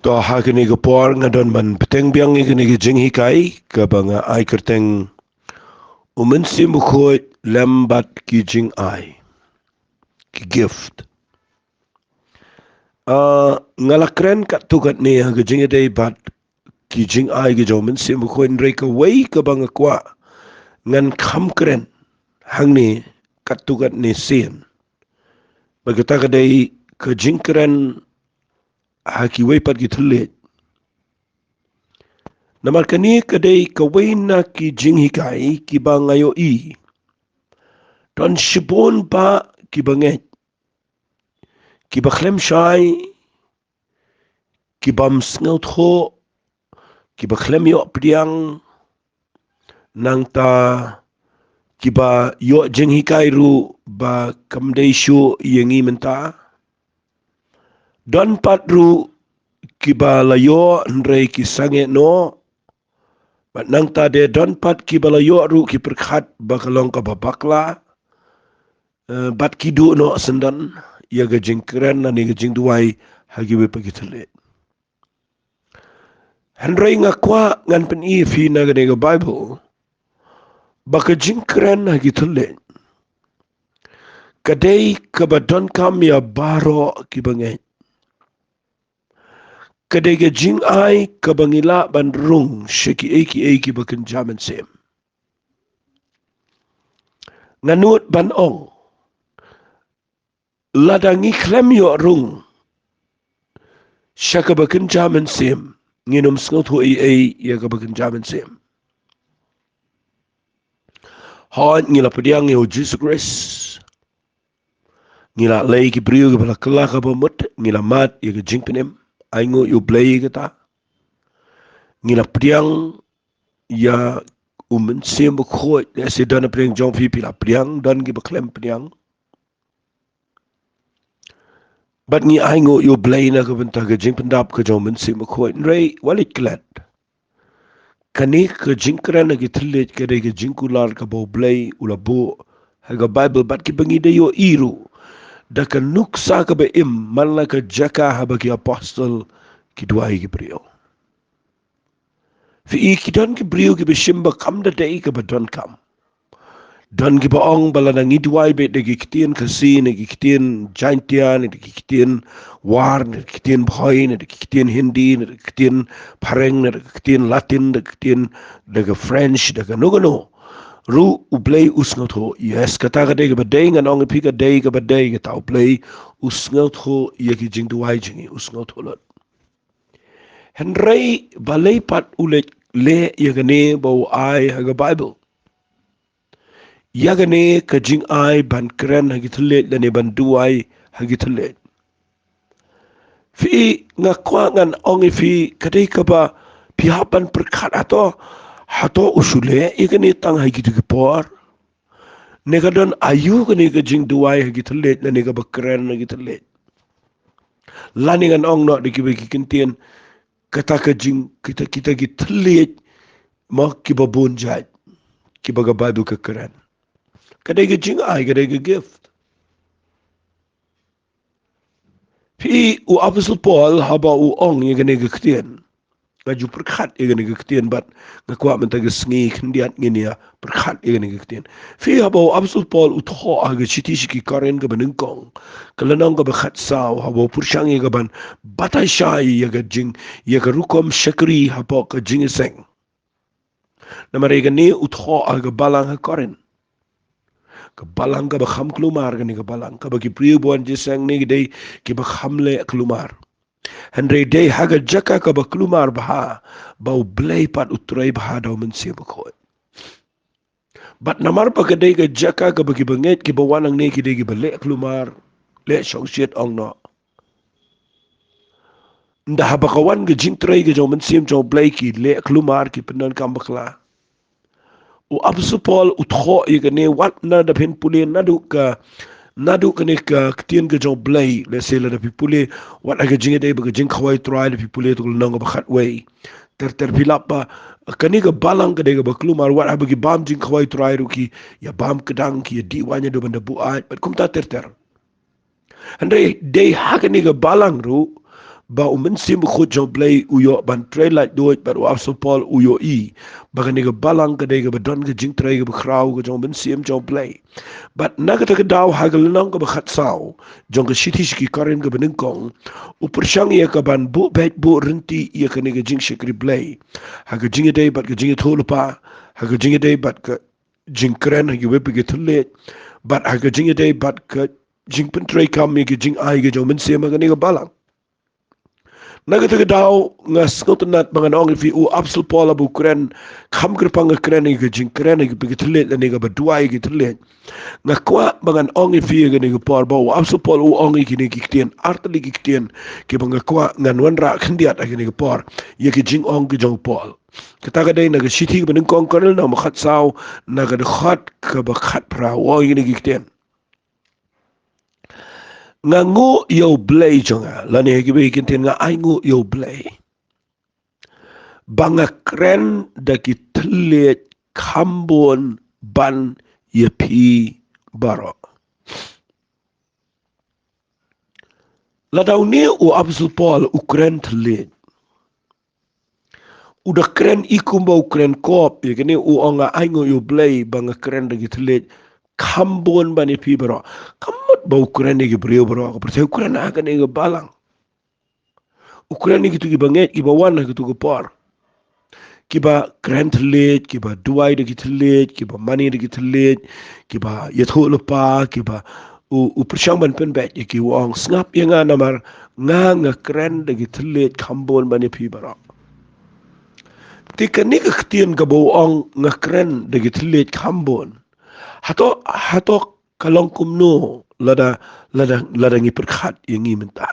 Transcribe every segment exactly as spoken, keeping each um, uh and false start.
To ha kane ka por nga don ban bteng biang ïa kane ka jinghikai kaba nga ai kyrteng U Mynsiem Bakhuid lem bad ki jingai, ki gift. Ah, nga la kren katto katne ha ka jingïadei bad ki jingai ki jong U Mynsiem Bakhuid, hynrei kawei kaba nga kwah ngan kham kren hangne katto katne sien, bad kata ka dei ka jingkren ha kiwei pat ki thylliej. Namar kane ka dei kawei na ki jinghikai kiba nga ïohi don shibun bah kiba ngeit, kiba khlem shai, kibym sngewthuh, kiba khlem ïoh pdiang, nangta kiba ïoh jinghikai ruh ba kam dei shuh ïa ngi mynta. Don pat ruh kiba la ïoh hynrei ki sangeh noh, bad nangta de don pat kiba la ïoh ruh ki pyrkhat ba ka long kaba bakla, eh, bad ki duh noh syndon ïa ka jingkren lane ka jingduwai ha kiwei pat ki thylliej. Hynrei nga kwah ngan pyni ïa phi na kane ka Baibl ba ka jingkren ha ki thylliej ka dei kaba donkam ïa baroh kiba ngeit. Ka dei ka jingai kaba ngi lah ban rung sha kiei kiei kiba kynja mynsiem. Nga nud ban ong, lada ngi khlem ïoh rung sha kaba kynja mynsiem, ngin ym sngewthuh ei ei ïa kaba kynja mynsiem. Hooid, ngi la pdiang ïa U Jisu Khrist, ngi la leh ki briew kiba la kylla kaba mut, ngi la mad ïa ka jingpynim, ainguh ïa U Blei ïa kata. Ngi la pdiang ïa U Mynsiem Bakhuid, lehse don na pdeng jong phi, phi la pdiang, don kiba khlem pdiang. Bad ngi ainguh ïa U Blei na ka bynta ka jingpyndap ka jong U Mynsiem Bakhuid, hynrei wat leit klet. Kane ka jingkren ha ki thylliej ka dei ka jingkular kaba U Blei u la buh ha ka Baibl bad kiba ngi da ïohi ruh da ka nuksa kaba im man la ka jaka haba ki apostol ki duwai ïa ki briew. Phi i, ki don ki briew kiba shim ba kam da dei kaba donkam. Don kiba ong ba lada ngi duwai beit da ki ktien Khasi, ne ki ktien Jaintia, ne da ki ktien War, ne da ki ktien Bhoi, ne da ki ktien Hindi, ne da ki ktien Phareng, ne da ki ktien Latin, da ki ktien, da ka French, da kano kano ruh, U Blei u sngewthuh. Yes, kata ka dei kaba dei, ngan ong ïa phi, ka dei kaba dei, kata U Blei u sngewthuh ïa ki jingduwai jong ngi, u sngewthuh lut. Hynrei balei pat u leh, leh ïa kane ba u ai ha ka Baibl, ïa kane ka jingai ban kren ha ki thylliej lane ban duwai ha ki thylliej? Phi i, nga kwah ngan ong ïa phi, ka dei kaba phi hap ban pyrkhat, hato, hato u shu leh ïa kane tang ha kito ki por? Ne ka don aïu kane ka jingduwai ha ki thylliej lane kaba kren ha ki thylliej? Lane ngan ong noh da kiwei ki kyntien, kata ka jing, kita, kita ki thylliej ma kiba bun jait kiba ka Baibl ka kren. Ka dei ka jingai, ka dei ka gift. Phi i, u Apostol Paul haba u ong ïa kane ka ktien, nga ju pyrkhat ïa kane ka ktien bad nga kwah mynta ka sngi khyndiat ngin ïa pyrkhat ïa kane ka ktien. Phi i, haba u Apostol Paul u thoh ha ka shithi sha ki Korinth kaba nyngkong, ka lynnong kaba khatsaw, haba u pyrshang ïa ka ban batai shai ïa ka jing, ïa ka rukom shakri hapoh ka jingïaseng. Namar ïa kane u thoh ha ka balang ha Korinth, ka balang kaba kham kulmar, kane ka balang kaba ki briew ba wan jingïaseng ne ki dei kiba kham leh kulmar. Hynrei dei ha ka jaka kaba kulmar bha ba U Blei pat u trei bha da U Mynsiem Bakhuid. Bad namar ba ka dei ka jaka kaba kiba ngeit, kiba wan hangne ki dei kiba leh kulmar, leh shongshit, ong noh. Ynda haba ka wan ka jingtrei ka jong U Mynsiem jong U Blei, ki leh kulmar, ki pyndonkam bakla. U Apostol Paul u thoh ïa kane, wat na da phin pule naduh ka, naduh kane ka ktien ka jong U Blei, lehse lada phi pule wat ha ka Jingïadei bad ka Jingkhawai Trai, lada phi pule to ka lynnong kaba khatwei, ter ter phi lap ba kane ka balang ka dei kaba kulmar, wat haba ki bam Jingkhawai Trai ruh ki ïa bam kdang, ki ïa dih waiñ haduh ban da buaid bad kumta ter ter. Hynrei dei ha kane ka balang ruh ba u Mynsiem Bakhuid jong u Blei u ïoh ban trei laitluid bad u Apostol Paul u ïohi ba kane ka balang ka dei kaba don ka jingtrei kaba khraw ka jong u Mynsiem jong u Blei. Bad na kata ka daw ha ka lynnong kaba khatsaw jong ka shithi sha ki Korinth kaba nyngkong, u pyrshang ïa ka ban buh beit buh rynti ïa kane ka jingshakri Blei ha ka jingïadei bad ka jingïathuhlypa, ha ka jingïadei bad ka jingkren ha kiwei pat ki thylliej, bad ha ka jingïadei bad ka jingpyntreikam ïa ka jingai ka jong u Mynsiem ha kane ka balang. Na kata ka daw nga sngewtynnat ba ngan ong ïa phi, u Apostol Paul haba u kren, kham kyrpang ka kren ïa ka jingkren ïa ki thylliej lane kaba duwai ïa ki thylliej. Nga kwah ba ngan ong ïa phi ha kane ka por ba u Apostol Paul u ong ïa kine ki ktien, artylli ki ktien kiba nga kwah ngan wanrah khyndiat ha kane ka por ïa ki jingong ki jong u Paul. Kata ka dei na ka shithi kaba nyngkong Korinth lynnong ba khatsaw, na ka dkhot kaba khatphra, u ong ïa kine ki ktien. Nga nguh ïa u Blei jong nga, lane ha kiwei ki ktien, nga ainguh ïa u Blei ba nga kren da ki thylliej kham bun ban ïa phi baroh. Lada une u Apostol Paul u kren thylliej, u da kren i kumba u kren kop ïa kane, u ong nga ainguh ïa u Blei ba nga kren da ki thylliej kham bun ban ïa phi baroh. Kam mut ba u kren ïa ki briew baroh ka pyrthei, u kren ha kane ka balang. U kren ïa kito kiba ngeit, kiba wan ha kito ki por, kiba kren thylliej, kiba duwai da ki thylliej, kiba mane da ki thylliej, kiba ïathuhlypa, kiba u, u pyrshang ban pynbeit ïa ki, u ong, sngap ïa nga namar nga, nga kren da ki thylliej kham bun ban ïa phi baroh. Te kane ka ktien kaba u ong nga kren da ki thylliej kham bun, hato, hato ka long kumno lada, lada, lada ngi pyrkhat ïa ngi mynta?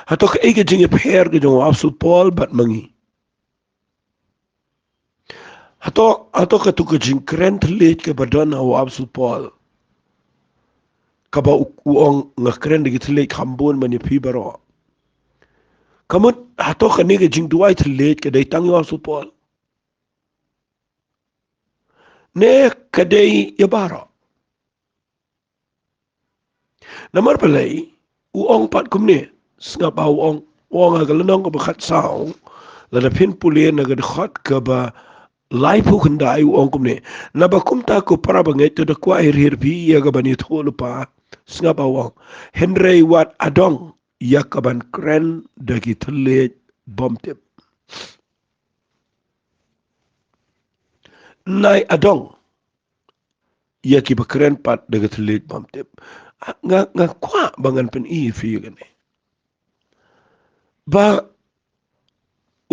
Hato kaei ka jingïapher ka jong u Apostol Paul bad ma ngi? Hato, hato kato ka jingkren thylliej kaba don ha u Apostol Paul, kaba u, u ong nga kren da ki thylliej kham bun ban ïa phi baroh, ka mut hato kane ka jingduwai thylliej ka dei tang ïa u Apostol Paul, ne ka dei ïa baroh? Namar balei u ong pat kumne? Sngap ba u ong, u ong ha ka lynnong kaba khatsaw, lada phin pule na ka dkhot kaba laiphew khyndai, u ong kumne: Naba kumta ko para bangeit, to da kwah hir hir phi ïa ka ban ïathuhlypa. Sngap ba u ong: Hynrei wat adong ïa ka ban kren da ki thylliej bymtip. Nai adong ïa kiba kren pat da ki thylliej bymtip. Ah, nga, nga kwah ba ngan pyni ïa phi ïa kane, ba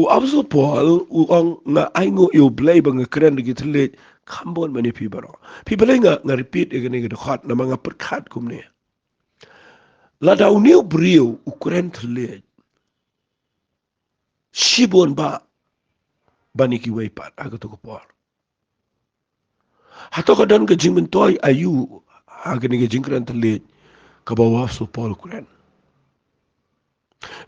u Apostol Paul u ong nga ainguh ïa u Blei ba nga kren da ki thylliej kham bun ban ïa phi baroh. Phi, balei nga, nga repeat ïa kane ka dkhot, namar nga pyrkhat kumne: Lada une u briew u kren thylliej shibun bha ban ïa kiwei pat ha kato ka por, hato ka don ka jingmyntoi aïu ha kane ka jingkren thylliej kaba u Apostol Paul u kren?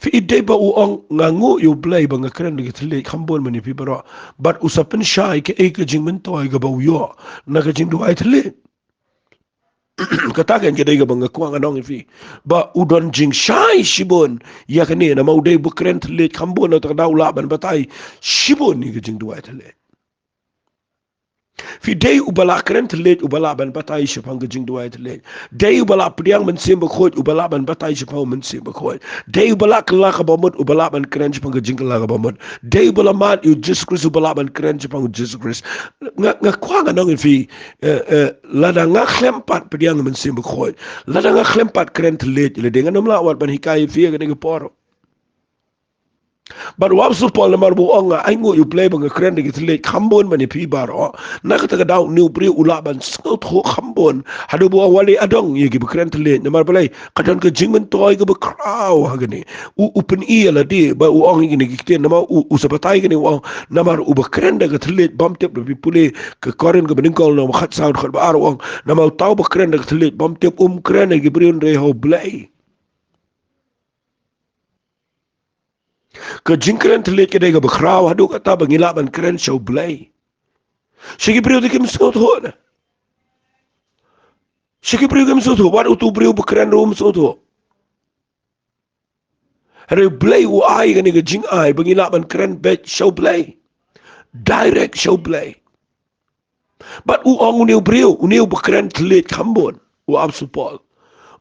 Phi i, dei ba u ong nga nguh ïa u Blei ba nga kren da ki thylliej kham bun ban ïa phi baroh, bad u sa pynshai kaei ka jingmyntoi kaba u ïoh na ka jingduwai thylliej? Kata kein ka dei kaba nga kwah ngan ong ïa phi, ba u don jingshai shibun ïa kane, namar u dei ba kren thylliej kham bun, na kata ka daw u lah ban batai shibun ïa ka jingduwai thylliej. Phi, dei uba lah kren thylliej uba lah ban batai shaphang ka jingduwai thylliej. Dei uba lah pdiang Mynsiem Bakhuid uba lah ban batai shaphang u Mynsiem Bakhuid. Dei uba lah kylla ka bamut uba lah ban kren shaphang ka jingkylla ka bamut. Dei uba lah mad ïa u Jisu Khrist uba lah ban kren shaphang u Jisu Khrist. Nga, nga kwah ngan ong ïa phi, eh, eh, lada nga khlem pat pdiang Mynsiem Bakhuid, lada nga khlem pat kren thylliej, lada ngan ym lah wat ban hikai ïa phi ha kane ka por. Bad u Apostol Paul, namar ba u ong nga ainguh ïa u Blei ba nga kren da ki thylliej kham bun ban ïa phi baroh, na kata ka daw une u briew u lah ban sngewthuh kham bun haduh ba u ong wat adong ïa kiba kren thylliej. Namar balei? Ka don ka jingmyntoi kaba khraw ha kane. U, u pyni ïa lade ba u ong ïa kine ki ktien, namar u, u sa batai kane, u ong namar uba kren da ka thylliej bymtip. Lada phi pule ka Korinth kaba nyngkong lynnong ba khatsaw dkhot ba ar, u ong namar uta uba kren da ka thylliej bymtip um kren ha ki briew hynrei ha u Blei. Ka jingkren thylliej ka dei kaba khraw haduh katta ba ngi lah ban kren sha u Blei. Sha ki briew te kim sngewthuh na. Sha ki briew kim sngewthuh, wat utu u briew ba kren ruh um sngewthuh. Hynrei u Blei u ai kane ka jingai ba ngi lah ban kren beit sha u Blei. Direct sha u Blei. Bad u ong une u briew, une uba kren thylliej kham bun, u Apostol Paul.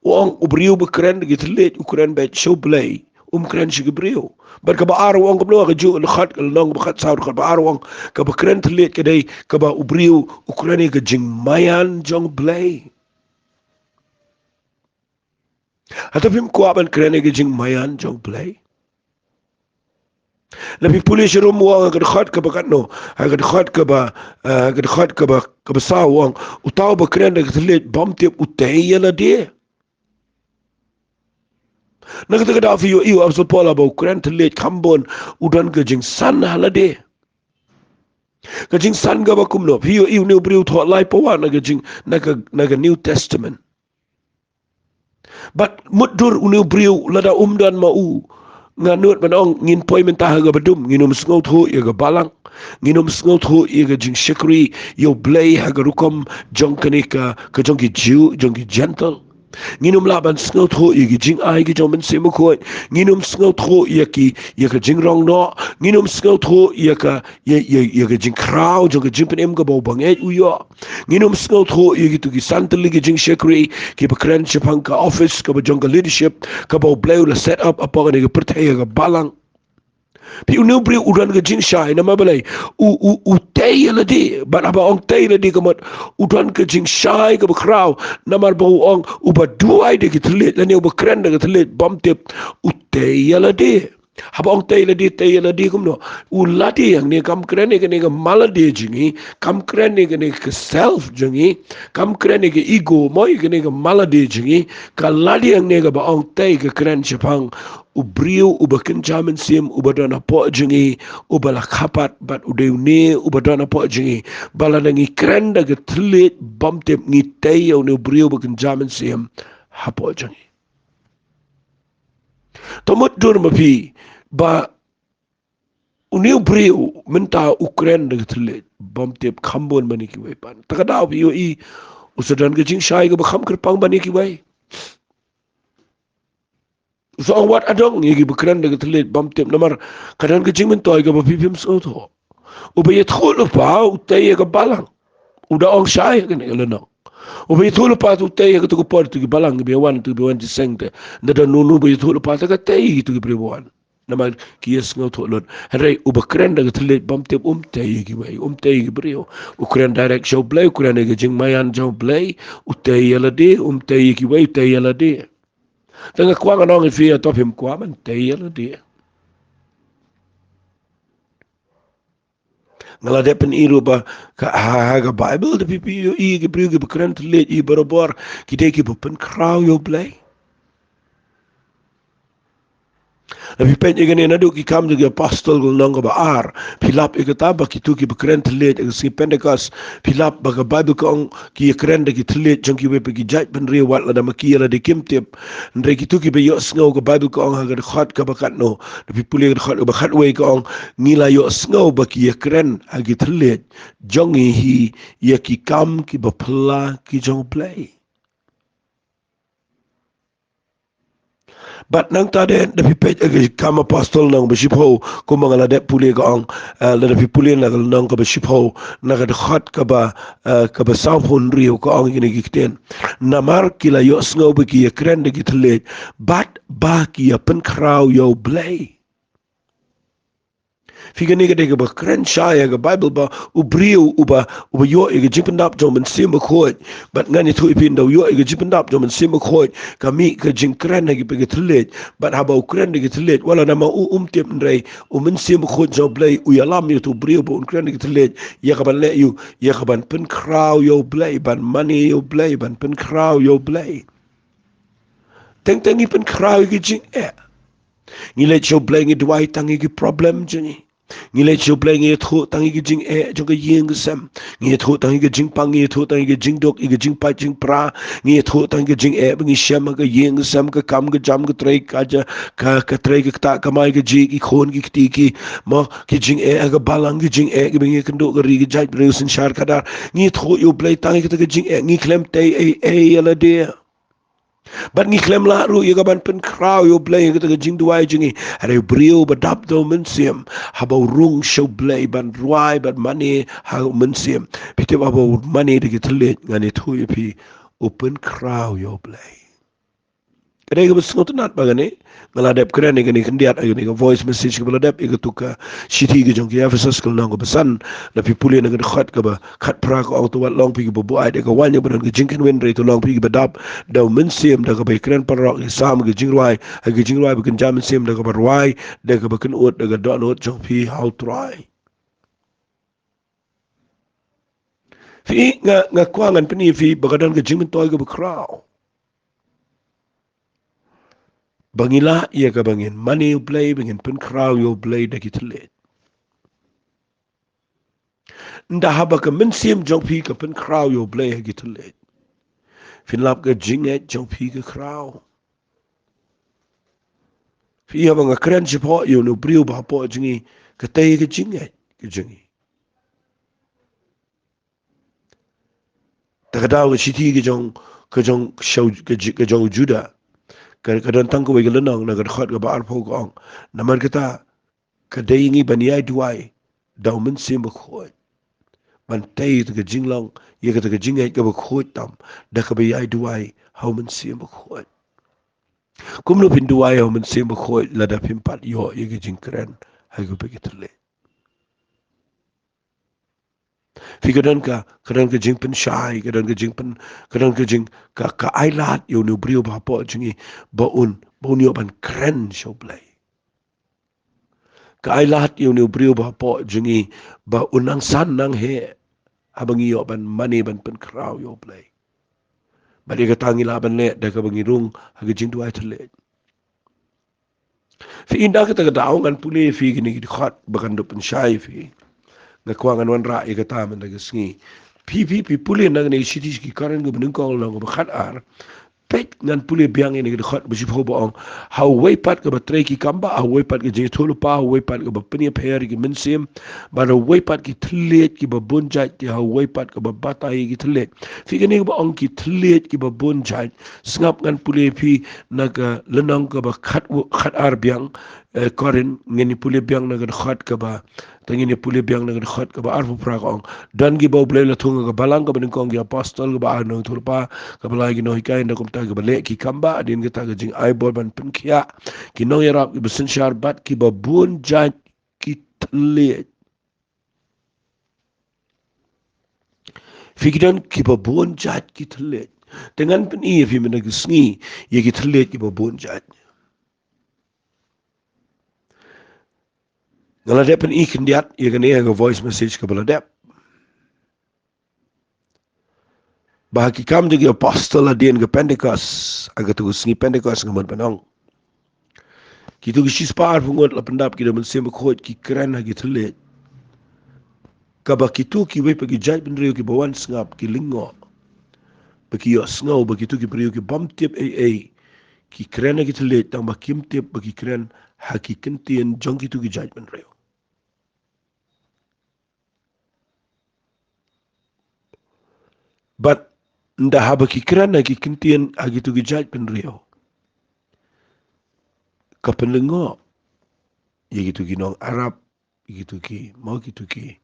U ong u briew ba kren da ki thylliej, u kren beit sha u Blei, um kren sha ki briew. Bad kaba ar u ong kumno, ka juh, lynnong ba khatsaw, kaba ar u ong, kaba kren thylliej ka dei kaba u briew u kren ïa ka jingmaïan jong u Blei. Hato phim kwah ban kren ïa ka jingmaïan jong u Blei? Lada phi pule sharum u ong ha ka dkhot kaba katno, ha ka dkhot kaba, eh, ha ka dkhot kaba, kaba saw u ong, uta uba kren da ka thylliej bym tip u tei ïa lade. Na kata ka daw phi ïohi u Apostol Paul haba u kren thylliej kham bun u don ka jingsan ha lade. Ka jingsan kaba kumno, phi ïohi une u briew u thoh lai pawa na ka jing, na ka, na ka New Testament. Bad mutdur une u briew lada um don ma u, nga nud ban ong ngin poi mynta ha kaba dum, ngin ym sngewthuh ïa ka balang, ngin ym sngewthuh ïa ka jingshakri ïa u Blei ha ka rukom jong kane ka, ka jong ki Jiw, jong ki Jentil. Ngin ym lah ban sngewthuh ïa ki jingai ki jong u Mynsiem Bakhuid. Ngin ym sngewthuh ïa ki, ïa ka jingrong noh. Ngin ym sngewthuh ïa ka, ïa, ïa, ïa ka jingkhraw jong ka jingpynim kaba u bangeit u ïoh. Ngin ym sngewthuh ïa kito ki san tylli ki jingshakri kiba kren shaphang ka office kaba jong ka leadership kaba u Blei u la set up hapoh kane ka pyrthei ha ka balang. Phi, une u briew u don ka jingshai, namar balei? U, u, u tei ïa lade, bad haba ong tei ïa lade ka mut u don ka jingshai kaba khraw, namar ba u ong uba duwai da ki thylliej lane uba kren da ka thylliej bym tip u tei ïa lade. Haba ong tei ïa lade, tei ïa lade kumno? U lade hangne kam kren ïa kane ka ma lade jong ngi, kam kren ïa kane ka self jong ngi, kam kren ïa ka ego, mo, ïa kane ka ma lade jong ngi. Ka lade hangne kaba ong tei ka kren shaphang u briew uba kynja mynsiem uba don hapoh jong ngi, uba la kha pat bad u dei une uba don hapoh jong ngi. Ba lada ngi kren da ka thylliej bym tip ngi tei ïa une u briew uba kynja mynsiem hapoh jong ngi. To mutdur ma phi ba une u briew mynta u kren da ka thylliej bym tip kham bun ban ïa kiwei pat. Ta ka daw phi ïohi u sa don ka jingshai kaba kham kyrpang ban ïa kiwei. U sa ong wat adong ïa kiba kren da ka thylliej bym tip, namar ka don ka jingmyntoi kaba phi phim sngewthuh. Uba ïathuh lypa u tei ïa ka balang. U da ong shai ha kane ka lynnong. Uba ïathuh lypa te u tei ïa kato ka por, kito ki balang kiba ïawan, kito kiba wan jingïaseng te. Nda don uno uba ïathuh lypa te ka tei ïa kito ki briew ba wan. Namar ki ïasngewthuh lut. Hynrei uba kren da ka thylliej bym tip um tei ïa kiwei, um tei ïa ki briew. U kren direct sha u Blei, u kren ïa ka jingmaïan jong u Blei, u tei ïa lade, um tei ïa kiwei, u tei ïa lade. Te nga kwah ngan ong ïa phi, hato phim kwah ban tei ïa lade? Nga la dep pyni ruh ba ka, ha, ha ka Baibl, da phi, phi ïohi ki briew kiba kren thylliej, ïohi barabor ki dei kiba pynkhraw ïa u Blei. Da phi peit ïa kane naduh Ki Kam jong ki Apostol, ka lynnong kaba ar, phi lap ïa kata ba kito kiba kren thylliej ha ka sngi Pentekost, phi lap ba ka Baibl ka ong ki ïakren da ki thylliej jong kiwei pat ki jaitbynriew, wat lada ma ki ïa lade kim tip. Hynrei kito kiba ïohsngew, ka Baibl ka ong ha ka dkhot kaba katno, da phi pule ka dkhot kaba khatwei ka ong, ngi la ïohsngew ba ki ïakren ha ki thylliej jong ngi hi ïa ki kam kiba phylla ki jong u Blei. Bad nangta de, da phi peit ha Ki Kam Apostol lynnong ba shiphew, kumba nga la dep pule ka ong, eh, lada phi pule na ka lynnong kaba shiphew, na ka dkhot kaba, eh, kaba sawphew hynriew ka ong kine ki ktien. Namar ki la ïohsngew ba ki ïakren da ki thylliej, bad ba ki ïapynkhraw ïa u Blei. Phi, kane ka dei kaba kren shai ha ka Baibl ba u briew uba, uba ïoh ïa ka jingpyndap jong u Mynsiem Bakhuid. Bad ngan ïathuh ïa phi, ynda u ïoh ïa ka jingpyndap jong u Mynsiem Bakhuid, ka mih ka jingkren ha ki, ha ki thylliej. Bad haba u kren da ki thylliej, wat lada ma u um tip, hynrei u Mynsiem Bakhuid jong u Blei u ïalam ïa uto u briew ba un kren da ki thylliej, ïa kaban leh aïu, ïa kaban pynkhraw ïa u Blei, ban mane ïa u Blei, ban pynkhraw ïa u Blei. Teng teng ngi pynkhraw ïa ki jingeh. Ngi leit sha u Blei, ngi duwai tang ïa ki problem jong ngi. Ngi leit sha u Blei, ngi ïathuh tang ïa ki jingeh jong ka ïing ka sem. Ngi ïathuh tang ïa ki jingpang, ngi ïathuh tang ïa ki jingduk, ïa ki jingpait jingpra. Ngi ïathuh tang ïa ki jingeh ba ngi shem ha ka ïing ka sem, ka kam ka jam, ka trei ka ja, ka, ka trei ka ktah kamai kajih, ki khun ki kti ki, mo, ki jingeh ha ka balang, ki jingeh kiba ngi ïakynduh, ka ri ka jaitbynriew, synshar khadar. Ngi ïathuh ïa u Blei tang ïa kita ki jingeh, ngi khlem tei ei ei ïa lade. Bad ngi khlem lah ruh ïa ka ban pynkhraw ïa U Blei ha kata ka jingduwai jong ngi. Hynrei u briew ba dap da U Mynsiem, haba u rung sha U Blei ban rwai bad mane ha U Mynsiem, phi tip haba u mane da ki thylliej, ngan ïathuh ïa phi, u pynkhraw ïa U Blei. Ka dei kaba sngewtynnat ba kane, nga la dep kren ïa kane khyndiat ha kane ka voice message kaba la dep ïa kato ka shithi ka jong ki Ephesos ka lynnong kaba san. Lada phi pule na ka dkhot kaba khatphra ka ong, to wat long phi kiba buaid, da ka wan ïa ba don ka jingkynwin, hynrei to long phi kiba dap da U Mynsiem, da kaba ïakren paralok ïa ki salm, ki jingrwai, ha ki jingrwai ba kynja mynsiem, da kaba rwai, da kaba kynud, da ka dohnud jong phi ha U Trai. Phi, nga, nga kwah ngan pyni ïa phi ba ka don ka jingmyntoi kaba khraw. Ba ngi lah ïa kaba ngin mane ïa U Blei, ba ngin pynkhraw ïa U Blei da ki thylliej. Ynda haba ka mynsiem jong phi ka pynkhraw ïa U Blei ha ki thylliej, phin lap ka jingngeit jong phi ka khraw. Phi, haba nga kren shapoh ïa une u briew ba hapoh jong ngi, katei ka jingngeit ka jong ngi. Ta ka daw ka shithi ka jong, ka jong, ka ji-, ka jong u Juda, ka, ka don tang kawei ka lynnong, na ka dkhot kaba arphew ka ong, namarkata ka dei ïa ngi ban ïai duwai da U Mynsiem Bakhuid, ban tei ïa kata ka jinglong, ïa kata ka jingngeit kaba khuid tam, da kaba ïai duwai ha U Mynsiem Bakhuid. Kumno phin duwai ha U Mynsiem Bakhuid lada phim pat ïoh ïa ka jingkren ha kaba ki thylliej? Phi, ka don ka, ka don ka jingpynshai, ka don ka jingpyn, ka don ka jing, ka, ka ailad ïa une u briew ba hapoh jong ngi, ba un, ba un ïoh ban kren sha U Blei. Ka ailad ïa une u briew ba hapoh jong ngi, ba un nang san nang heh, haba ngi ïoh ban mane ban pynkhraw ïa U Blei. Bad ïa kata ngi lah ban leh da kaba ngi rung ha ka jingduwai thylliej. Phi, ynda kata ka daw ngan pule ïa phi kine ki dkhot ba kan da pynshai ïa phi. Nga kwah ngan wanrah ïa kata mynta ka sngi. Phi, phi, phi pule na kane ka shithi sha ki Korinth kaba nyngkong lynnong kaba khatar. Peit, ngan pule biang ïa kane ka dkhot ba shiphew ba ong, ha uwei pat kaba trei ki kam bah, ha uwei pat ka jingïathuhlypa, ha uwei pat kaba pynïapher ïa ki mynsiem, bad ha uwei pat ki thylliej kiba bun jait, te ha uwei pat kaba batai ïa ki thylliej. Phi, kane kaba ong ki thylliej kiba bun jait, sngap ngan pule ïa phi na ka lynnong kaba khat, khatar biang, eh, Korinth, ngin ïa pule biang na ka dkhot kaba, te ngin ïa pule biang na ka dkhot kaba arphew phra ka ong, don kiba U Blei u la thung ha ka balang kaba nyngkong ki apostol, kaba ar ki nongïathuhlypa, kaba lai ki nonghikai, ynda kumta kiba leh ki kam bah, hadien kata ka jingai bor ban pynkhiah, ki nongïarap kiba synshar bad kiba bun jait ki thylliej. Phi, ki don kiba bun jait ki thylliej. Te ngan pyni ïa phi mynta ka sngi ïa ki thylliej kiba bun jait. Nga la dep pyni khyndiat ïa kane ha ka voice message kaba la dep, ba ha ki Kam jong ki Apostol, hadien ka Pentekost, ha kato ka sngi Pentekost, nga mut ban ong, kito ki shispah arphew ngut la pyndap ki da U Mynsiem Bakhuid, ki kren ha ki thylliej, kaba kito kiwei pat ki jaitbynriew kiba wan sngap ki lyngngoh, ba ki ïohsngew ba kito ki briew ki bym tip ei ei ki kren ha ki thylliej, tangba kim tip ba ki kren ha ki ktien jong kito ki jaitbynriew. Bad ynda haba ki kren ha ki ktien ha kito ki jaitbynriew, ka pynlyngngoh ïa kito ki nong Arab, ïa kito ki, mo, kito ki,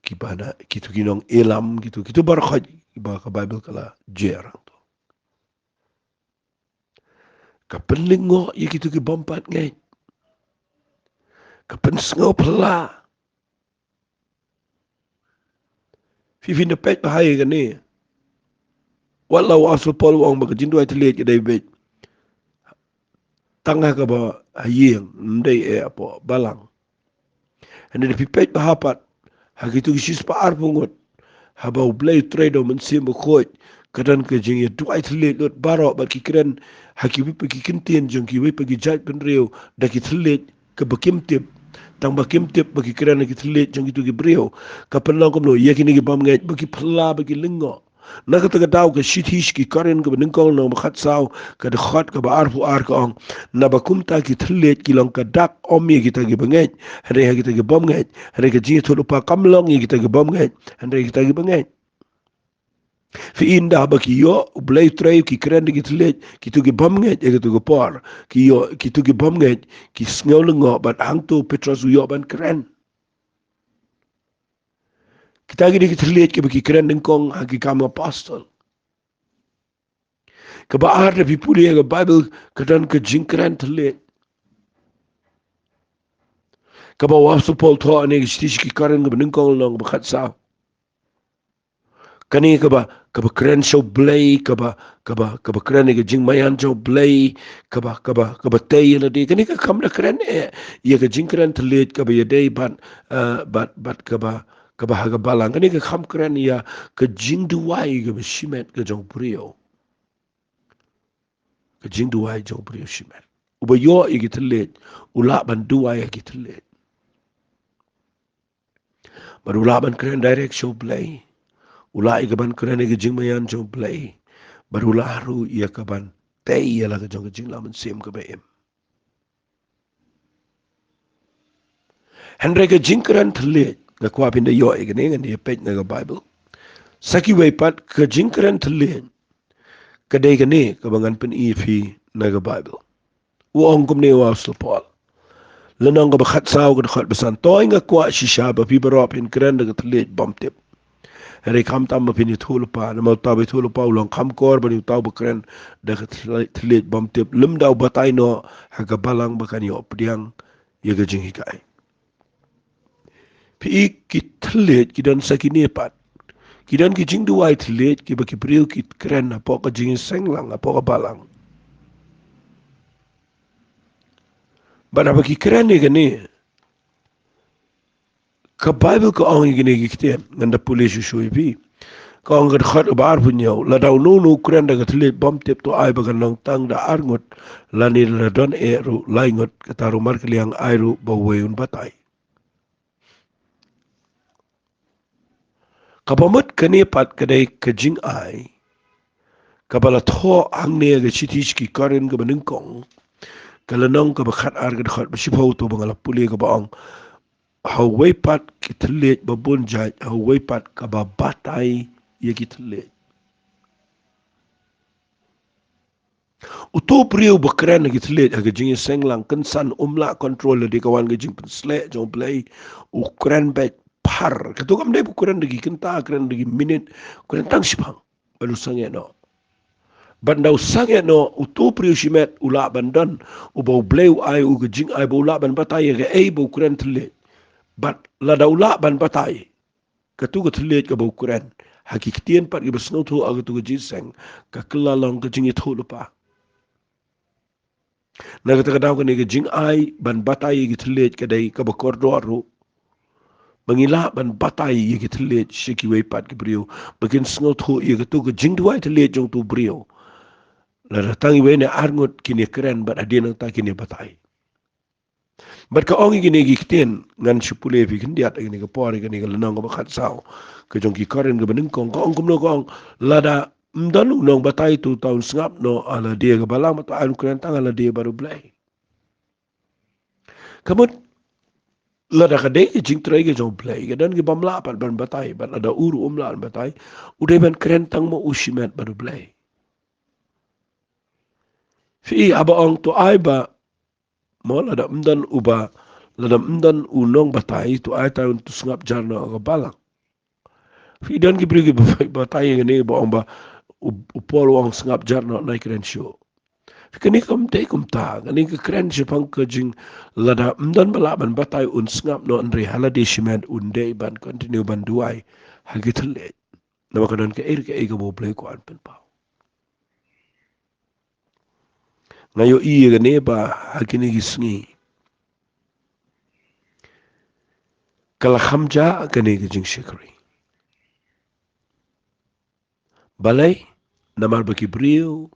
kiba na, kito ki nong Elam, kito, kito baroh kiba ka Baibl ka la jia rang to. Ka pynlyngngoh ïa kito ki bym pat ngeit. Ka pynsngewphylla. Phi, phin da peit bha ïa kane. Wat la u Apostol Paul u ong ba ka jingduwai thylliej ka dei beit tang ha kaba ha ïing, ym dei eh hapoh balang. Hynrei lada phi peit bha pat ha kito ki shispah arphew ngut, haba U Blei u trei da U Mynsiem Bakhuid, ka don ka jingïaduwai thylliej lut baroh, bad ki kren ha kiwei pat ki ktien jong kiwei pat ki jaitbynriew da ki thylliej kaba kim tip, tangba kim tip ba ki kren ha ki thylliej jong kito ki briew. Ka pynlong kumno ïa kine ki bym ngeit ba ki phylla, ba ki lyngngoh? Na kata ka daw ka shithi sha ki Korinth kaba nyngkong lynnong ba khatsaw, ka dkhot kaba arphew ar ka ong, naba kumta ki thylliej ki long ka dak ym ïa kita kiba ngeit, hynrei ha kita ki bym ngeit, hynrei ka jingïathuhlypa kam long ïa kita ki bym ngeit, hynrei kita kiba ngeit. Phi i, ynda ba ki ïoh U Blei Trai u ki kren da ki thylliej, kito ki bym ngeit ïa kato ka por, ki ïoh, kito ki bym ngeit ki sngew lyngngoh, bad hangto u Petros u ïoh ban kren. Kita ki dei ki thylliej kiba ki kren nyngkong ha Ki Kam Apostol. Kaba ar, da phi pule ïa ka Baibl, ka don ka jingkren thylliej kaba u Apostol Paul u thoh ha kane ka shithi sha ki Korinth kaba nyngkong, lynnong kaba khatsaw. Kane kaba, kaba kren sha U Blei, kaba, kaba, kaba kren ïa ka jingmaïan jong U Blei, kaba, kaba, kaba tei ïa lade. Kane ka kam da kren eh ïa ka jingkren thylliej kaba ïadei bad, eh, bad, bad kaba, kaba ha ka balang. Kane ka kam kren ïa ka jingduwai kaba shimet ka jong u briew. Ka jingduwai jong u briew shimet. Uba ïoh ïa ki thylliej u lah ban duwai ïa ki thylliej. Bad u lah ban kren direct sha U Blei. U lah ïa ka ban kren ïa ka jingmaïan jong U Blei. Bad u lah ruh ïa ka ban tei ïa la ka jong ka jingïalam mynsiem kaba im. Hynrei ka jingkren thylliej, nga kwah phin da ïoh ïa kane, ngan ïa peit na ka Baibl. Sa kiwei pat, ka jingkren thylliej ka dei kane kaba ngan pyni ïa phi na ka Baibl. U ong kumne u Apostol Paul, lynnong kaba khatsaw, ka dkhot ba san: To nga kwah shisha ba phi baroh phin kren da ka thylliej bymtip. Hynrei khamtam ba phin ïathuh lypa, namar uta uba ïathuh lypa u long kham kor ban ïa uta uba kren da ka thylliej, thylliej bymtip, lymda u batai noh ha ka balang ba kan ïoh pdiang ïa ka jinghikai. Phi i, ki thylliej ki don sa kine pat. Ki don ki jingduwai thylliej kiba ki briew ki kren hapoh ka jingïaseng lang, hapoh ka balang. Bad haba ki kren ïa kane, ka Baibl ka ong ïa kine ki ktien, ngan da pule shuh shuh ïa phi. Ka ong ka dkhot ba arphew hynñiew: Lada uno uno u kren da ka thylliej bymtip, to ai ba kan long tang da ar ngut, lane lada don eh ruh lai ngut, kata ruh markylliang ai ruh ba uwei un batai. Kaba mut kane pat ka dei ka jingai kaba la thoh hangne ha ka shithi sha ki Korinth kaba nyngkong, ka lynnong kaba khatar, ka dkhot ba shiphew, to ba nga la pule, kaba ong: Ha uwei pat ki thylliej ba bun jait, ha uwei pat kaba batai ïa ki thylliej. Uto u briew ba kren ha ki thylliej ha ka jingïaseng lang, kynsan, um lah control lade, ka wan ka jingpynsleh jong U Blei, u kren beit phar. Kato kam dei ba u kren da ki kynta, kren da ki minit, u kren tang shiphang bad u sangeh noh. Bad ynda u sangeh noh, uto u briew shimet u lah ban don uba U Blei u ai u ka jingai ba u lah ban batai ïa kaei ba u kren thylliej. Bad lada u lah ban batai kato ka thylliej kaba u kren ha ki ktien pat kiba sngewthuh ha kato ka jingïaseng, ka kylla long ka jingïathuhlypa. Na kata ka daw, kane ka jingai ban batai ïa ki thylliej ka dei kaba kordor ruh, ba ngi lah ban batai ïa ki thylliej sha kiwei pat ki briew ba kin sngewthuh ïa kato ka jingduwai thylliej jong uto u briew. Lada tang iwei ne ar ngut kin ïa kren bad hadien nangta kin ïa batai. Bad ka ong ïa kine ki ktien, ngan shu pule ïa phi khyndiat ïa kane ka por, ïa kane ka lynnong kaba khatsaw ka jong ki Korinth kaba nyngkong. Ka ong kumno? Ka ong: Lada ym don u nongbatai, to uta un sngap noh ha lade ha ka balang, bad to ai un kren tang ha lade bad U Blei. Ka mut, lada ka dei ka jingtrei ka jong U Blei, ka don ki bym lah pat ban batai, bad lada u ruh um lah ban batai, u dei ban kren tang ma u shimet bad U Blei. Phi i, haba ong to ai ba, mo, lada ym don uba, lada ym don u nongbatai, to ai uta un sngap jar noh ha ka balang. Phi i, don ki briew kiba batai ïa kane, ba ong ba u, u Paul u ong sngap jar noh, nai kren shuh. Phi i, kane kam dei kumta. Kane ka kren shaphang ka jing, lada ym don ba lah ban batai un sngap noh, hynrei ha lade shimet un dei ban continue ban duwai ha ki thylliej. Namar ka don kaei kaei kaba U Blei u kwah ban pynpaw. Nga ïohi ïa kane ba ha kine ki sngi ka la kham jia kane ka jingshakri. Balei? Namar ba ki briew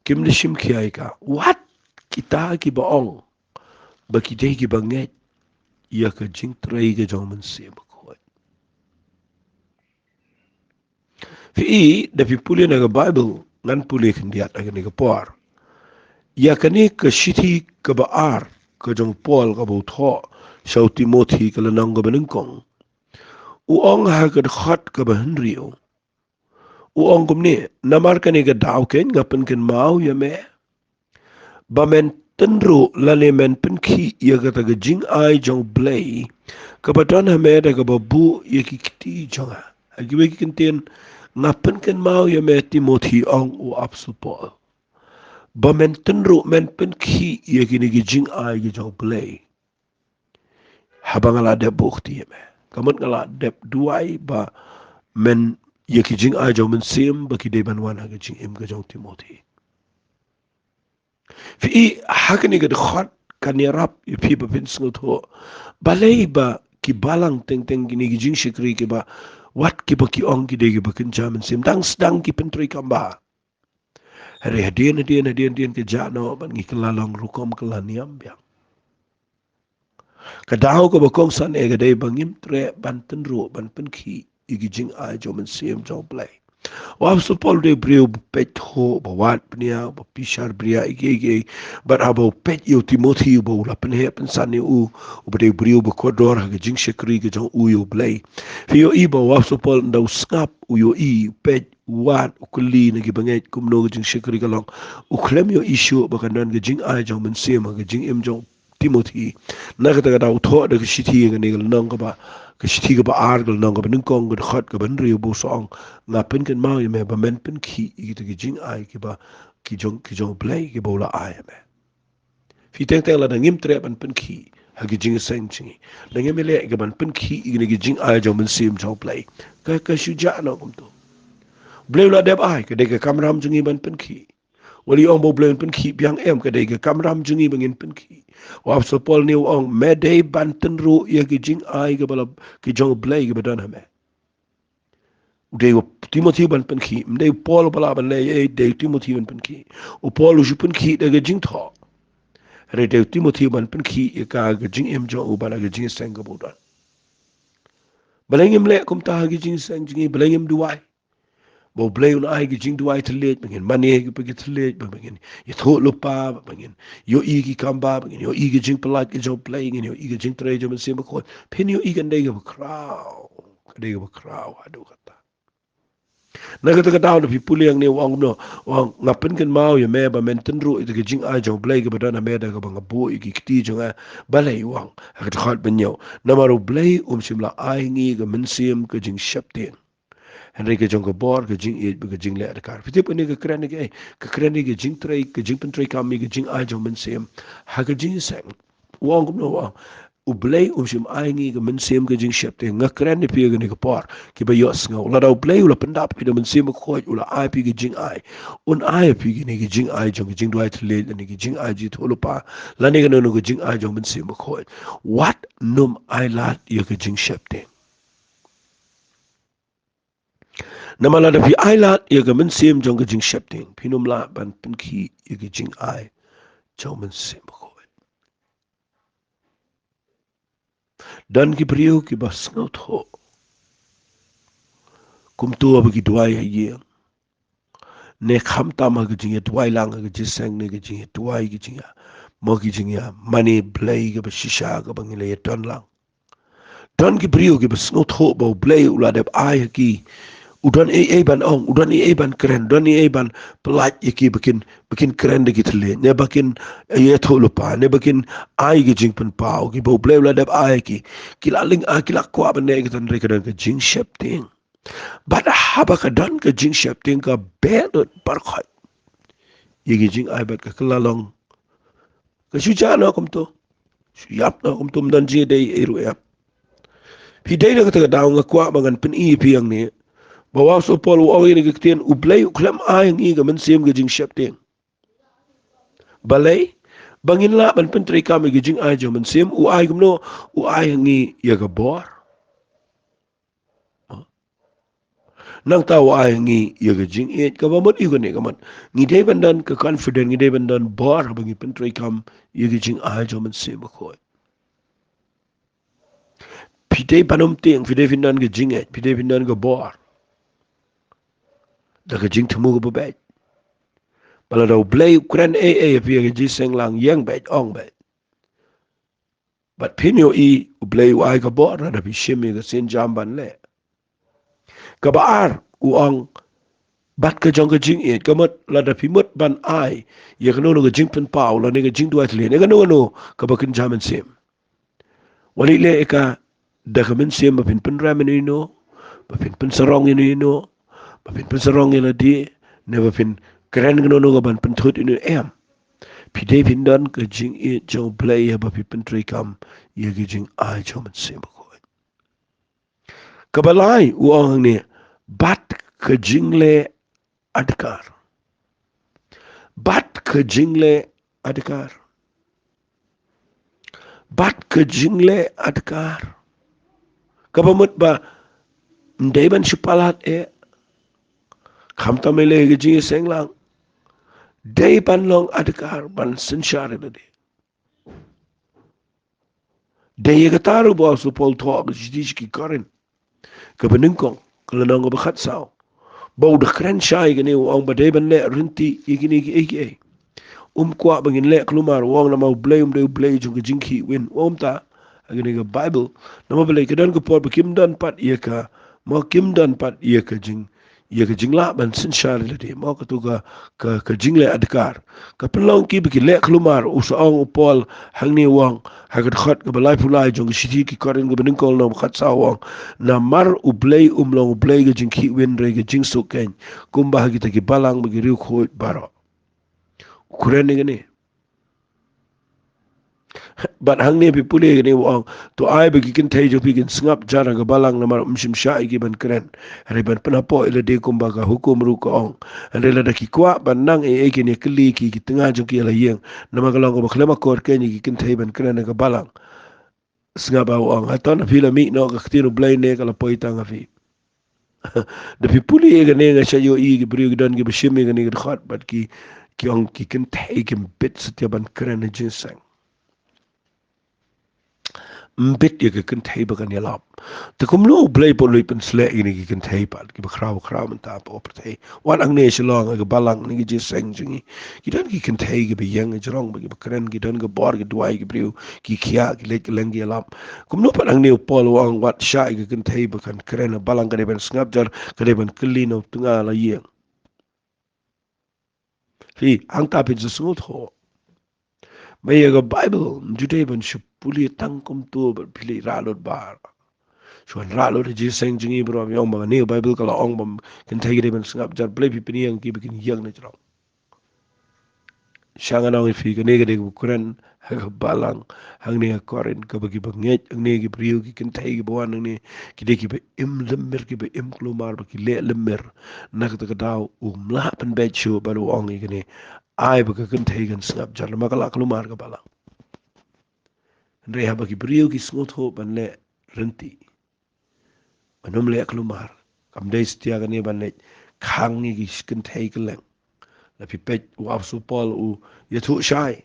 kim da shim khia ïa ka. Wat kita kiba ong ba ki dei kiba ngeit ïa ka jingtrei ka jong u Mynsiem Bakhuid. Phi i, da phi pule na ka Baibl, ngan pule khyndiat ha kane ka por, ïa kane ka shithi kaba ar ka jong u Paul kaba u thoh sha u Timothi, ka lynnong kaba nyngkong. U ong ha ka dkhot kaba hynriew, u ong kumne, namar kane ka daw keiñ nga pynkynmaw ïa me ba men tynruh lane men pynkhih ïa kata ka jingai jong U Blei kaba don ha me da kaba buh ïa ki kti jong nga. Ha kiwei ki kyntien, nga pynkynmaw ïa me Timothi, ong u Apostol Paul, ba men tynruh, men pynkhih ïa kine ki jingai ki jong U Blei haba nga la dep buh kti ïa me. Ka mut nga la dep duwai ba men, ïa ki jingai jong U Mynsiem ba ki dei ban wan ha ka jingim ka jong u Timothi. Phi i, ha kane ka dkhot kan ïarap ïa phi ba phin sngewthuh balei ba ki balang teng teng kine ki jingshakri kiba, wat kiba ki ong ki dei kiba kynja mynsiem, dang sdang ki pyntreikam bha. Hynrei hadien, hadien, hadien, hadien ka jah noh bad ngi kylla long rukom kylla niam biang. Ka daw kaba kongsan eh ka dei ba ngim treh ban tynruh, ban pynkhih ïa ki jingai jong U Mynsiem jong U Blei. U Apostol Paul u dei u briew ba peit thuh, ba wad bniah, ba bishar bniah ïa kiei kiei. Bad haba u peit ïa u Timothi uba u la pynheh pynsan ïa u, uba dei u briew ba kordor ha ka jingshakri ka jong u ïa U Blei. Phi ïohi ba u Apostol Paul ynda u sngap, u ïohi, u peit, u wad, u kylli na ki bangeit kumno ka jingshakri ka long. U khlem ïohi shuh ba kan don ka jingai jong U Mynsiem ha ka jingim jong u Timothi. Na kata ka daw u thoh da ka shithi kane ka lynnong kaba, ka shithi kaba ar, ka lynnong kaba nyngkong, ka dkhot kaba hynriew, ba u sa ong, nga pynkynmaw ïa me ba men pynkhih ïa kita ki jingai kiba, ki jong, ki jong U Blei kiba u la ai ïa me. Phi, teng teng lada ngim treh ban pynkhih ha ki jingïaseng jong ngi, lada ngim leh ïa ka ban pynkhih ïa kine ki jingai jong U Mynsiem jong U Blei, ka, ka shu jah noh kumto. U Blei u la dep ai, ka dei ka kamram jong ngi ban pynkhih. Wat ïa ong ba U Blei un pynkhih biang, em, ka dei ka kamram jong ngi ba ngin pynkhih. U Apostol Paul ne u ong, me dei ban tynruh ïa ki jingai kiba la, ki jong U Blei kiba don ha me. U dei u Timothi ban pynkhih, ym dei u Paul ba lah ban leh ei, dei u Timothi ban pynkhih. U Paul u shu pynkhih da ka jingthoh. Hynrei dei u Timothi ban pynkhih ïa ka, ka jingim jong u bad ka jingïaseng kaba u don. Balei ngim leh kumta ha ka jingïaseng jong ngi, balei ngim duwai ba U Blei un ai ka jingduwai thylliej, ba ngin mane ïa kiba ki thylliej, ba, ba ngin ïathuh lypa, ba, ba ngin ïohi ki kam bha, ba ngin ïohi ka jingpyllait ka jong U Blei, ngin ïohi ka jingtrei jong U Mynsiem Bakhuid. Phin ïohi kan dei kaba khraw, kan dei kaba khraw haduh katta. Na kata ka daw lada phi pule hangne u ong kumno, u ong, nga pynkynmaw ïa me ba men tynruh ïa ka jingai jong U Blei kaba don ha me da kaba nga buh ïa ki kti jong nga. Balei u ong ha ka dkhot ba hynñiew? Namar U Blei um shym la ai ngi ka mynsiem ka jingsheptieng, hynrei ka jong ka bor, ka jingïeit bad ka jingleh dakar. Phi tip kane ka kren ïa kaei? Ka kren ïa ka jingtrei, ka jingpyntreikam ïa ka jingai jong U Mynsiem ha ka jingïaseng. U ong kumno, u ong, U Blei um shym ai ngi ka mynsiem ka jingsheptieng. Nga kren ïa phi ha kane ka por, kiba ïohsngew, lada U Blei u la pyndap phi da U Mynsiem Bakhuid, u la ai phi ka jingai, un ai phi kine ki jingai jong ka jingduwai thylliej, lane ki jingai jingïathuh lypa, lane kano kano ka jingai jong U Mynsiem Bakhuid, wat nym ailad ïa ka jingsheptieng. Namar lada phi ailad ïa ka mynsiem jong ka jingsheptieng, phin ym lah ban pynkhih ïa ka jingai jong U Mynsiem Bakhuid. Don ki briew kiba sngewthuh kumto ba ki duwai ha ïing, ne khamtam ha ka jingïaduwai lang ha ka jingïaseng, ne ka jingïaduwai, ka jingïa, mo, ka jingïamane Blei kaba shisha kaba ngi la ïadon lang. Don ki briew kiba sngewthuh ba U Blei u la dep ai ha ki, u don ei ei ban ong, u don ei ei ban kren, don ei ei ban pyllait ïa ki ba kin, ba kin kren da ki thylliej, ne ba kin ïathuh lypa, ne ba kin ai ka jingpynpaw, kiba U Blei u la dep ai ha ki. Ki la lyngngoh, ki la kwah ban leh ïa kata, hynrei ka don ka jingsheptieng. Bad haba ka don ka jingsheptieng, ka beh lut baroh khoit ïa ki jingai bad ka kylla long, ka shu jah noh kumto, shu ïap noh kumto, ym don jingïadei ei ruh ïap. Phi, dei na kata ka daw nga kwah ba ngan pyni ïa phi hangne ba u Apostol Paul u ong ïa kane ka ktien, U Blei u khlem ai ha ngi ka mynsiem ka jingsheptieng. Balei? Ba ngin lah ban pyntreikam ïa ka jingai jong U Mynsiem. U ai kumno? U ai ha ngi ïa ka bor. Nangta u ai ha ngi ïa ka jingïeit. Kaba mut ïa kane, ka mut ngi dei ban don ka confident, ngi dei ban don bor haba ngi pyntreikam ïa ka jingai jong U Mynsiem Bakhuid. Phi dei ban ym tieng, phi dei phin don ka jingïeit, phi dei phin don ka bor da ka jingthmu kaba beit. Ba lada U Blei u kren ei ei ïa phi ha ka jingseng lang, ïeng beit, ong beit. Bad phin ïohi U Blei u ai ka bor lada phi shim ïa ka sienjam ban leh. Kaba ar, u ong, bad ka jong ka jingïeit, ka mut lada phi mut ban ai ïa kano kano ka jingpynpaw lane ka jingduwai thylliej ïa kano kano kaba kynja mynsiem, wat leh ïa ka da ka mynsiem ba phin pynrem ïano ïano, ba phin pynsarong ïano ïano, ba phin pynsarong ïa lade, ne ba phin kren kano kano kaban pynthut ïano, em. Phi dei phin don ka jingïeit jong U Blei ïa ba phi pyntreikam ïa ka jingai jong U Mynsiem Bakhuid. Kaba lai, u ong hangne, bad ka jingleh adkar. Bad ka jingleh adkar. Bad ka jingleh adkar. Kaba mut ba ym dei ban shu palat eh, khamtam eh leh ka jingïaseng lang. Dei ban long adkar, ban synshar ïa lade. Dei ïa kata ruh ba u Apostol Paul u thoh ha ka shithi sha ki Korinth kaba nyngkong, ka lynnong kaba khatsaw, ba u da kren shai ïa kane, u ong ba dei ban leh ryntih ïa kine kiei kiei. Um kwah ba ngin leh kulmar, u ong, namar U Blei um dei U Blei jong ka jingkhih win. U ong kumta ha kane ka Baibl. Namar balei? Ka don ka por ba kim don pat ïa ka, mo, kim don pat ïa ka jing ïa ka jinglah ban synshar ïa lade, mo, kato ka, ka, ka jingleh adkar. Ka pynlong ki ba ki leh kulmar. U sa ong u Paul hangne, u ong ha ka dkhot kaba laiphew lai jong ka shithi ki Korinth kaba nyngkong, lynnong khatsaw, u ong, namar U Blei um long U Blei ka jingkhih win, hynrei ka jingsuk keiñ, kumba ha kita ki balang bad ki riewkhuid baroh. U kren ïa kane. Bad hangne phi pule kane, u ong, to ai ba ki kynthei jong phi kin sngap jar ha ka balang, namar ym shym shah ïa ki ban kren, hynrei ban pynhapoh ïa lade kumba ka hukum ruh ka ong. Hynrei lada ki kwah ban nang ei ei, kin ïa kylli ki, ki tnga jong ki ha la ïing, namar ka long kaba khlem akor keiñ ïa ki kynthei ban kren ha ka balang. Sngap ba u ong, hato na phi la mih noh ka ktien U Blei ne ka la poi tang ha phi? Da phi pule ïa kane, nga shait ïohi ki briew ki don kiba shim ïa kane ka dkhot bad ki, ki ong ki kynthei kim bit satia ban kren ha jingïaseng. Ym bit ïa ka kynthei ba kan ïalap. Te kumno U Blei u pynsleh ïa kine ki kynthei pat kiba khraw khraw mynta hapoh pyrthei? Wat hangne Shillong ha ka balang, ha kine ki jingïaseng jong ngi, ki don ki kynthei kiba ïeng ha jrong bad kiba kren, ki don ka bor, ki duwai ki briew, ki khiah, ki leit kylleng, ki ïalap. Kumno pat hangne u Paul u ong wat shah ïa ka kynthei ba kan kren ha balang, ka dei ban sngap jar, ka dei ban kylli na u tnga ha la ïing? Phi, hangta phin sa sngewthuh ba ïa ka Baibl ym ju dei ban shu pule tang kumto bad phi leit rah lut bar. Shu wan rah lut ha jingïaseng jong ngi baroh, ym ong ba kane ka Baibl ka la ong ba kynthei ki dei ban sngap jar. Balei phi pynïeng kiba kin ïeng na jrong? Sha ngan ong ïa phi, kane ka dei kaba kren ha ka balang hangne ha Korinth, kaba kiba ngeit hangne, ki briew, ki kynthei kiba wan hangne, ki dei kiba im lymmer, kiba im kulmar bad ki leh lymmer. Na kata ka daw um lah pynbeit shuh bad u ong ïa kane, ai ba ka kynthei kan sngap jar, namar ka la kulmar ka balang. Hynrei haba ki briew ki sngewthuh ban leh ryntih, ban ym leh kulmar, kam dei satia kane ban leit khang ïa ki kynthei kylleng. La phi peit, u Apostol Paul u ïathuh shai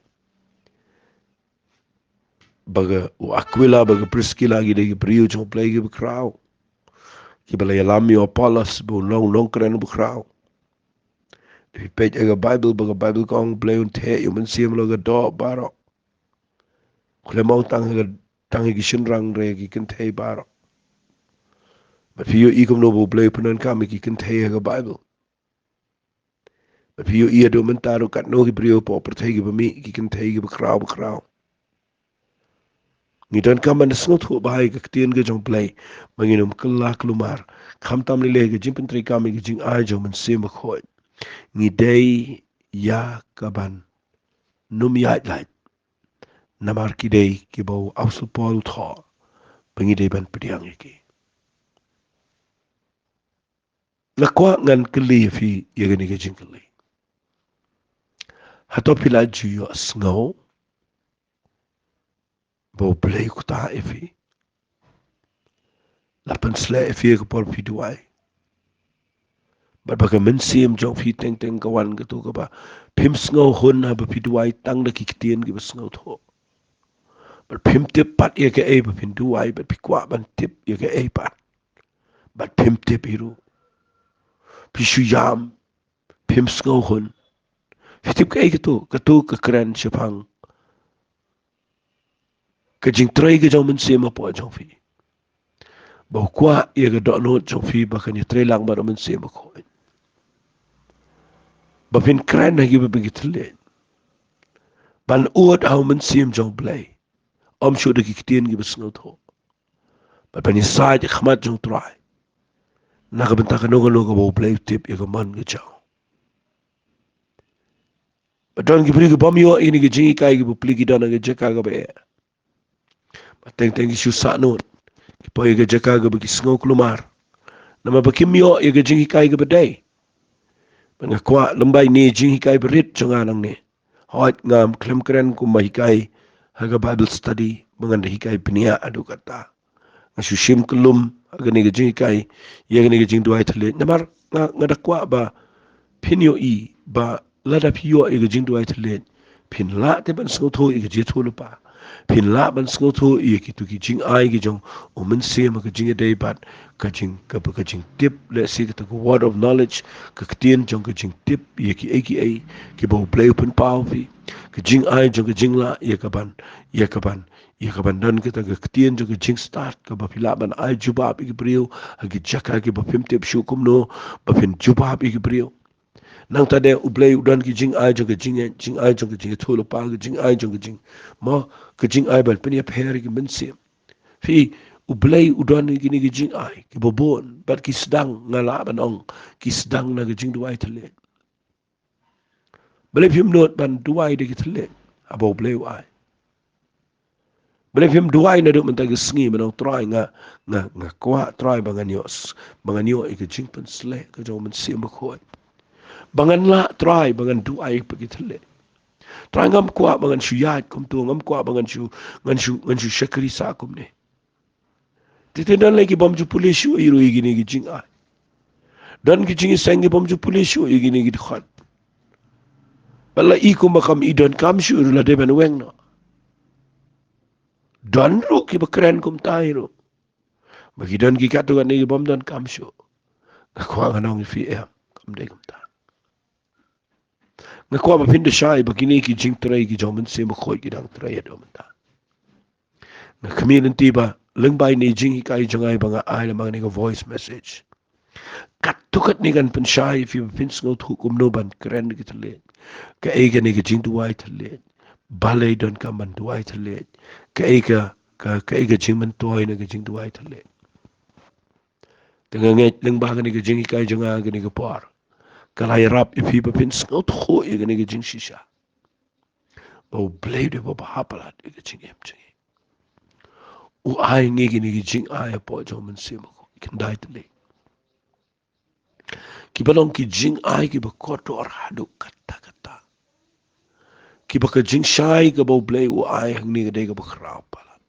ba ka, u Aquila bad ka Priskila ki dei ki briew jong U Blei kiba khraw, kiba la ïalam ïa u Apollos ba un long u nongkren uba khraw. La phi peit ha ka Baibl, ba ka Baibl ka ong U Blei un theh ïa u Mynsiem halor ka doh baroh. Khlem ong tang ha ka, tang ha ki shynrang, hynrei ki kynthei baroh. Bad phi ïohi kumno ba U Blei u pyndonkam ïa ki kynthei ha ka Baibl. Bad phi ïohi haduh mynta ruh katno ki briew hapoh pyrthei kiba mih, ki kynthei kiba khraw ba khraw. Ngi donkam ban sngewthuh bha ïa ka ktien ka jong U Blei ba ngin ym kylla kulmar, khamtam lei lei ha ka jingpyntreikam ïa ka jingai jong U Mynsiem Bakhuid. Ngi dei ïa ka ban ym ïaid lait. Namar ki dei kiba u Apostol Paul u thoh ba ngi dei ban pdiang ïa ki. Nga kwah ngan kylli ïa phi ïa kane ka jingkylli. Hato phi la ju ïohsngew ba U Blei u ktah ïa phi? La pynsleh ïa phi ha ka por phi duwai, bad ba ka mynsiem jong phi teng teng ka wan kato kaba phim sngewhun haba phi duwai tang da ki ktien kiba sngewthuh. Bad phim tip pat ïa kaei ba phin duwai, bad phi kwah ban tip ïa kaei pat, bad phim tip hi ruh. Phi shu ïam, phim sngewhun. Phi tip kaei kato? Kato ka kren shaphang ka jingtrei ka jong U Mynsiem hapoh jong phi. ba u kwah ïa ka dohnud jong phi ba kan ïatreilang bad u Mynsiem Bakhuid. Ba phin kren ha kiba phi ki thylliej. Ban ud ha u Mynsiem jong u Blei. Ym shuh da ki ktien kiba sngewthuh. Bad ban ïasaid ha khmat jong u Trai. Na ka bynta kano kano kaba u Blei u tip ïa ka mon ka jong u. Ba don ki briew ki bym ïoh ïa kine ki jinghikai kiba pli, ki don ha ka jaka kaba eh. Ba teng teng ki shu sahnud. Ki poi ïa ka jaka kaba ki sngew kulmar. Namar ba kim ïoh ïa ka jinghikai kaba dei. Bad nga kwah lymbai ne jinghikai barit jong nga nangne. Hooid, ngam khlem kren kumba hikai ha ka Bible study ba ngan da hikai bniah haduh katta. Nga shu shim kyllum ha kane ka jinghikai ïa kane ka jingduwai thylliej. Namar nga, nga da kwah ba phin ïohi ba lada phi ïoh ïa ka jingduwai thylliej, phin lah te ban sngewthuh ïa ka jingïathuhlypa. Phin lah ban sngewthuh ïa kito ki jingai ki jong u Mynsiem ha ka jingïadei bad ka jing, ka, ka jingtip, let's say, kata ka word of knowledge, ka ktien jong ka jingtip ïa kiei kiei kiba u Blei u pynpaw phi. Ka jingai jong ka jinglah ïa ka ban, ïa ka ban, ïa ka ban don kata ka ktien jong ka jingstad kaba phi lah ban ai jubab ïa ki briew ha ki jaka kiba phim tip shuh kumno ba phin jubab ïa ki briew. Nangta de u Blei u don ki jingai jong ka jing, jingai jong ka jingïathuhlypa, ka jingai jong ka jing, mo, ka jingai ban pynïapher ïa ki mynsiem. Phi, u Blei u don kine ki jingai kiba bun bad ki sdang, nga lah ban ong, ki sdang na ka jingduwai thylliej. Balei phim nud ban duwai da ki thylliej haba u Blei u ai? Balei phim duwai naduh mynta ka sngi, mynta, Trai, nga, nga, nga kwah, Trai, ba ngan ïoh s-, ba ngan ïoh ïa ka jingpynsleh ka jong u Mynsiem Bakhuid. Ba ngan lah, Trai, ba ngan duwai pat ki thylliej. Trai, ngam kwah ba ngan shu ïaid kumto, ngam kwah ba ngan shu, ngan shu, ngan shu shakri sah kumne. Te te don lei ki bym ju pule shuh ïa ruh ïa kine ki jingai. Don ki jingïaseng ki bym ju pule shuh ïa kine ki dkhot. Ba la i kumba kam i donkam shuh ruh, la dei ban weng noh. Don ruh kiba kren kumta ïa ruh. Ba ki don ki katto katne ki bym donkam shuh. Nga kwah ngan ong ïa phi, em, kam dei kumta. Nga kwah ba phin da shai ba kine ki jingtrei ki jong u Mynsiem Bakhuid ki dang trei haduh mynta. Nga khmih lynti ba lyngba ine i jinghikai jong nga ba nga ai lem ha kane ka voice message, katto katne kan pynshai ïa phi ba phin sngewthuh kumno ban kren da ki thylliej. Kaei kane ka jingduwai thylliej? Balei donkam ban duwai thylliej? Kaei ka, ka, kaei ka jingmyntoi na ka jingduwai thylliej? Te nga ngeit lyngba kane ka jinghikai jong nga kane ka por, ka la ïarap ïa phi ba phin sngewthuh ïa kane ka jingshisha, ba u Blei u dei uba bha palat ïa ka jingim jong ngi. U ai ngi kine ki jingai hapoh jong u Mynsiem Bakhuid, khyndai tylli, kiba long ki jingai kiba kordor haduh katta katta, kiba ka jingshai kaba u Blei u ai hangne ka dei kaba khraw palat.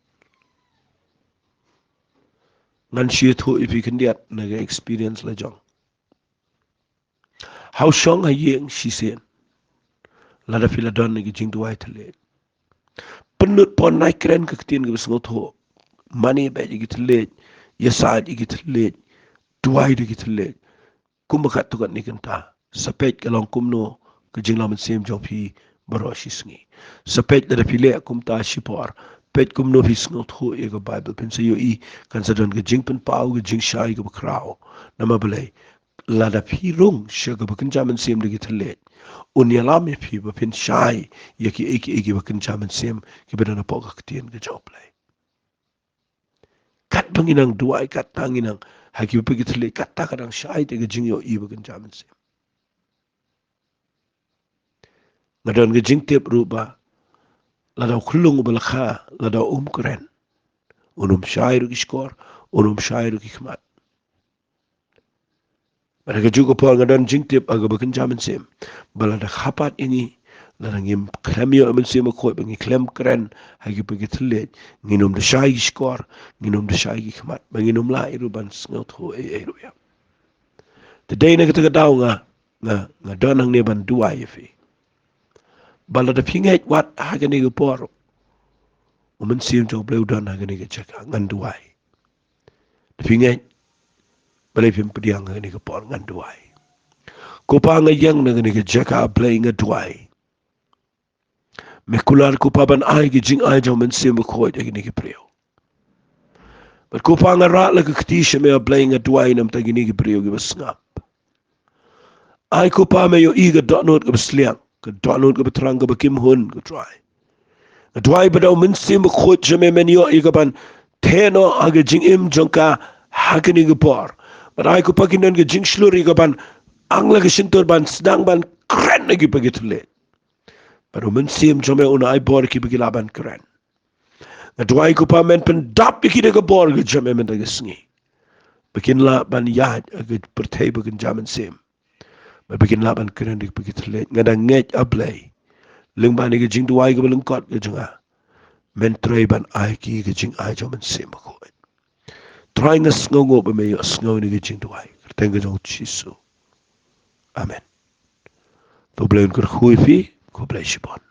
Ngan shu ïathuh ïa phi khyndiat na ka experience la jong. Ha u shong ha ïing shisien, lada phi la don na ki jingduwai thylliej, pynlut pon, nai kren ka ktien kaba sngewthuh. Mane bad ïa ki thylliej, ïasaid ïa ki thylliej, duwai da ki thylliej. Kumba katto katne kynta, sa peit ka long kumno ka jinglong mynsiem jong phi baroh shi sngi. Sa peit lada phi leh kumta shipor, peit kumno phi sngewthuh ïa ka Baibl, phin sa ïohi kan sa don ka jingpynpaw, ka jingshai kaba khraw. Namar balei? Lada phi rung sha kaba kynja mynsiem da ki thylliej, un ïalam ïa phi ba phin shai ïa kiei kiei kiba kynja mynsiem kiba don hapoh ka ktien ka jong u Blei. Katba ngi nang duwai, katta ngi nang ha kiba phi ki thylliej, katta ka dang shai te ka jingïohi ba kynja mynsiem. Nga don ka jingtip ruh ba lada u khyllung uba la kha, lada um kren, un ym shai ruh ki shkor, un ym shai ruh ki khmat. Bad ha kajuh ka por nga don jingtip ha kaba kynja mynsiem ba lada kha pat ïa ngi, lada ngim khlem ïoh Mynsiem Bakhuid, ba ngi khlem kren ha kiba ki thylliej, ngin ym da shai ki shkor, ngin ym da shai ki khmat, ba ngin ym lah ïa ruh ban sngewthuh ei ei ruh ïa. Te dei na kata ka daw nga, nga, nga don hangne ban duwai ïa phi ba lada phi ngeit wat ha kane ka por u Mynsiem jong u Blei u don ha kane ka jaka, ngan duwai. Lada phi ngeit, balei phim pdiang ha kane ka por, ngan duwai. Ko Pa, nga ïeng na kane ka jaka, Blei, nga duwai. Me kular, ko Pa, ban ai ki jingai jong u Mynsiem Bakhuid ha kine ki briew. Bad ko Pa nga rah la ka kti sha me, A Blei, nga duwai namar kine ki briew kiba sngap. Ai ko Pa me ïohi ka dohnud kaba sliang, ka dohnud kaba thrang, kaba kim hun, ko Trai. Nga duwai ba da U Mynsiem Bakhuid jong me men ïoh ïa kaban theh noh ha ka jingim jong ka ha kane ka por. Bad ai ko Pa kin don ka jingshlur ïa kaban ang la ka shyntur ban sdang ban kren ïa kiba ki thylliej. Bad U Mynsiem jong me un ai bor ïa kiba ki lah ban kren. Nga duwai ko Pa men pyndap ïa ki da ka bor ka jong me mynta ka sngi. Ba kin lah ban ïaid ha ka pyrthei ba kynja mynsiem. Bad ba kin lah ban kren ïa kiba ki thylliej. Nga da ngeit, A Blei, lyngba kane ka jingduwai kaba lyngkot ka jong nga, men trei ban ai ki ka jingai jong U Mynsiem Bakhuid. Trai, nga sngewnguh ba me ïohsngew ïa kane ka jingduwai. Kyrteng ka jong U Jisu. Amen. To U Blei un kyrkhu ïa phi, khublei shibun.